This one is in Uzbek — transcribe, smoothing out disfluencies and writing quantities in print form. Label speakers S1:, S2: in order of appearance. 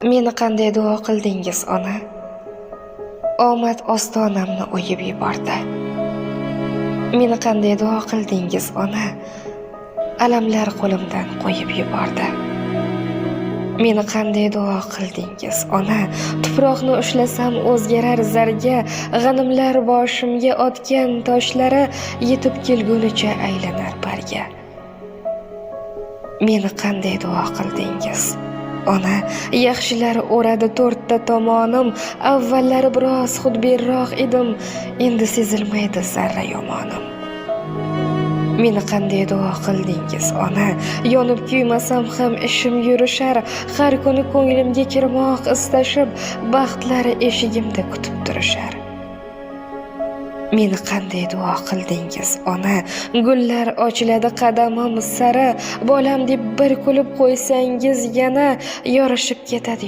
S1: Meni qanday duo qildingiz, ona? Omad ostonamni o'yib yubordi. Meni qanday duo qildingiz, ona? Alamlar qo'limdan qo'yib yubordi. Meni qanday duo qildingiz, ona? Tuproqni ushlasam o'zgarar zarga, g'animlar boshimga otgan toshlari yetib kelgunicha aylanar barga. Meni qanday duo qildingiz, ona? Yaxshilar o'radi to'rtta tomonim, avvallari biroz xudbinroq edim, endi sezilmaydi zarra yomonim. Meni qanday duo qildingiz, ona? Yonib kuymasam ham ishim yurishar, har kuni ko'nglimga kirmoq istashib, baxtlar eshigimda kutib turishar. Meni qanday duo qildingiz, ona? Gullar ochiladi qadamim sari, bolam deb bir kulib qo'ysangiz yana yorishib ketadi.